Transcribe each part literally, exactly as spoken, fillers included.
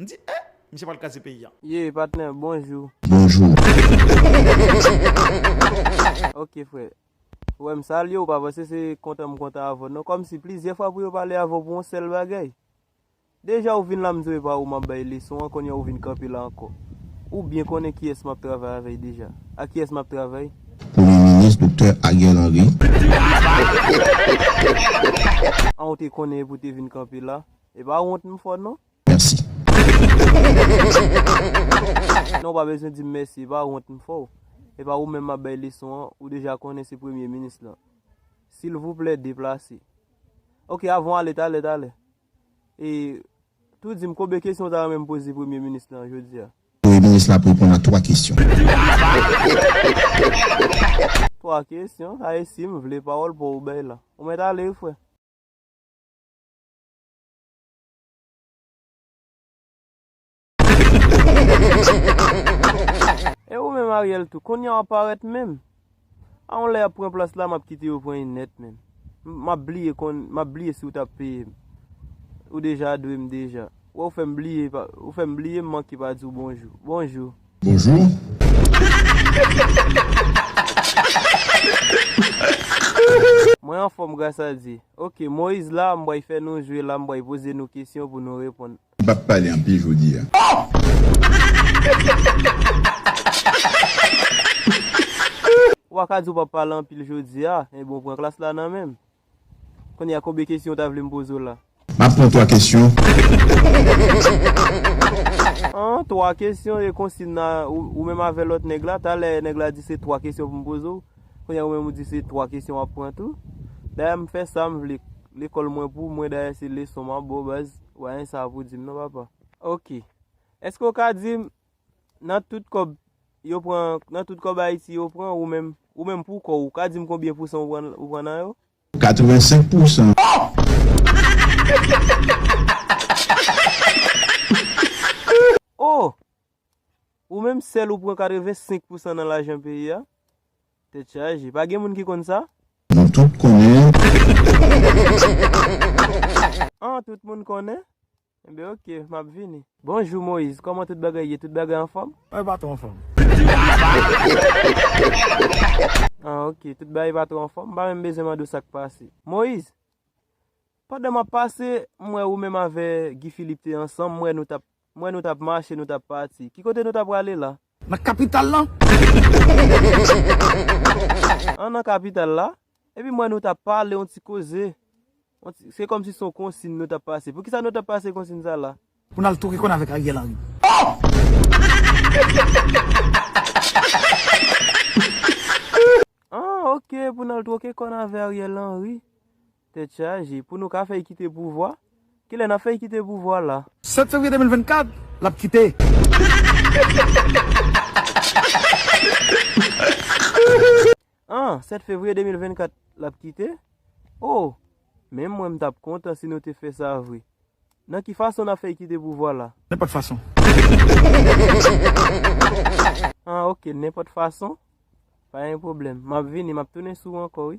M di, eh, misye pral kraze peyi a. Ye, patnè, bonjou. Bonjou. Ok, frè. Ou wè m salye w, ou pa panse se kontan m kontan avè w non. Kòmsi plizyè fwa pou yo pale avè w pou yon sèl bagay. Deja ou vin la m di w e pa ou m ap bay leson an, kounye a ou vin kanpe la ankò. Ou byen konnen kiyès m ap travay avè l deja. Ak kiyès m ap travay? Premye minis Doktè Ariel Henry. An ou te konnen epi w te vin kanpe la. E pa wont m fè w non. Mèsi. Non, ou pa bezwen di m mèsi, e pa wont m fè w. E pa ou menm m ap bay leson an, ou deja konnen se premye minis lan. Silvouplè, deplase. Ok, avan w ale, talè, talè. E, tou di m, konbyen kesyon w ta renmen m poze premye minis lan jodi a? Premye minis la ap reponn a twa kesyon. Twa kesyon? Sa e si m vle pawòl pa w bay la. Ou mèt ale wi, frè. E ou menm Ariel tou, kounye a w ap parèt menm. A yon lè y ap pran plas la, m ap kite yo pran li nèt menm. M ap bliye konn, m ap bliye si w t ap peye m. Ou deja dwe m deja. Wè ou fè m bliye, ou fè m bliye m manke pa di w bonjou. Bonjou. Bonjou. Mwen anfòm gras a Dye. Ok, Moyiz la, m pral fè nou jwe la, m pral poze nou kesyon pou nou reponn. M p ap pale anpil jodi a. Ou pa ka di w p ap pale anpil jodi a, enben w pran klas la nan men m. Kounye a konbyen kesyon w ta vle m poze w la? M ap pran twa kesyon. An, twa kesyon e konsi n a, ou, ou menm avè lòt nèg la, talè nèg la di se twa kesyon pou m poze w. Kounye a ou menm ou di se twa kesyon w ap pran tou. Dayè m fè sa m vle. Lekòl mwen pou mwen, dayè se leson m ap ba w baz. Ou pa gen sa pou di m non papa. Ok. Èske w ka di m nan tout kòb yo pran, nan tout kòb Ayiti yo pran, ou menm, ou menm pou kò w, ou ka di m konbyen pousan ou pran, ou pran nan yo? Katrevensenk pousan. Oh! Ou menm sèl ou pran katrevensenk pousan nan lajan peyi a? Tèt chaje. Pa gen moun ki konn sa? Nou tout konnen. An, tout moun konnen? Enben ok, m ap vini. Bonjou Moyiz, kòman tout bagay ye? Tout bagay anfòm? Bagay pa twò anfòm. Ah ok, tout bagay pa twò anfòm. M pa menm bezwen mande w sa k pase. Moyiz, pandan m ap pase, m wè ou menm avè Guy Philippe te ansanm, m wè nou t ap, m wè nou t ap mache, nou t ap pati. Ki kote nou t ap prale la? Nan kapital lan. An nan kapital la? Epi m wè nou t ap pale yon ti koze. Yon ti, se kòmsi se yon konsin nou t ap pase. Poukisa nou t ap pase konsin sa la? Pou n al twoke kòn avèk Ariel Henry. Ah, ok, pou n al twoke kòn avè Ariel Henry. Tèt chaje. Pou nou ka fè l kite pouvwa. Kilè n ap fè l kite pouvwa la? Sèt fevriye de mil vennkat, l ap kite. Ah, sèt fevriye de mil vennkat, l ap kite? Oh, menm mwen m t ap kontan si nou te fè sa vre. Nan ki fason n ap fè l kite pouvwa la? Nenpòt fason. Ah, ok, nenpòt fason. Pa gen pwoblèm. M ap vini, m ap tounen sou ou ankò, wi.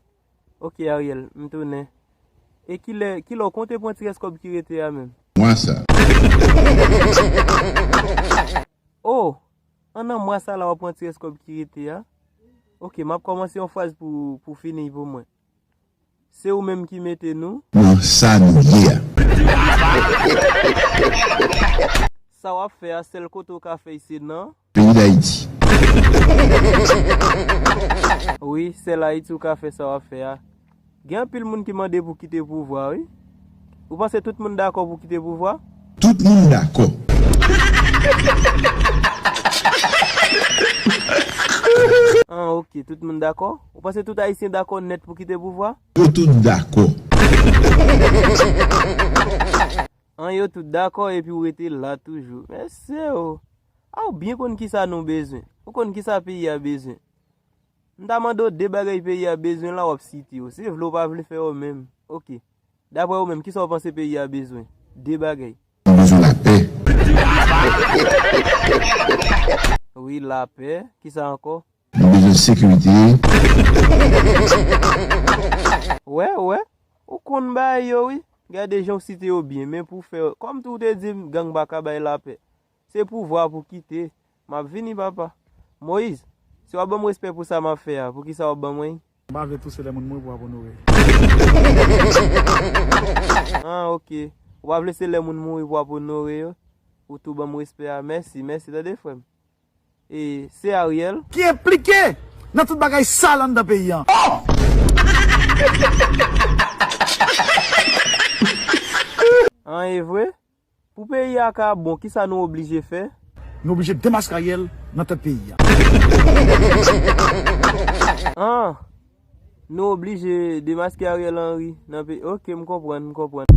Ok, Ariel, m tounen. E kilè, kilè w konte pran ti rès kòb ki rete a menm? Mwa sa. Oh! An nan mwa sa la w ap pran ti rès kòb ki rete a? Ok, m ap kòmanse yon fraz pou, pou fini pou mwen. Se ou menm ki mete nou. Nan sa nou ye a. Sa w ap fè a, sèl kote w ka fè l se nan. Peyi Dayiti. Wi, sèl Ayiti w ka fè sa w ap fè a. Gen anpil moun ki mande pou kite pouvwa, wi. Ou panse tout moun dakò pou kite pouvwa? Tout moun dakò. Ah, ok, tout moun dakò. Ou panse tout Ayisyen dakò nèt pou kite pouvwa? Yo tout dakò. An, yo tout dakò epi w rete la toujou. Mesye o. A w byen konn kisa nou bezwen. Ou konn kisa peyi a bezwen. M ta mande w de bagay peyi a bezwen la, w ap site yo. Se vle w pa vle fè yo menm. Ok. Daprè ou menm, kisa w panse peyi a bezwen? De bagay. Nou bezwen lapè. Wi, lapè. Kisa ankò? Nou bezwen sekirite. Wè, wè. Ou konn bagay yo, wi. Gade jan w site yo byen, men pou fè, kòm tou w te di m, gang pa ka bay lapè. Se pouvwa pou kite. M ap vini, papa. Moyiz, si w ap ban m respè pou sa m ap fè a, poukisa w ap ban mwen? M pa vle tou se lè moun mouri pou w ap onore. Ah, ok. Ou pa vle se lè moun mouri pou w ap onore yo? Ou tou ban m respè a. Mèsi, mèsi, tande, frè m. E, se Ariel. Ki enplike nan tout bagay sal anndan peyi an. An, e vre? Pou peyi a ka bon, kisa nou oblije fè? Nou oblije demaske Ariel nan tèt peyi a. An, nou oblije demaske Ariel Henry nan peyi. Ok, m konprann, m konprann.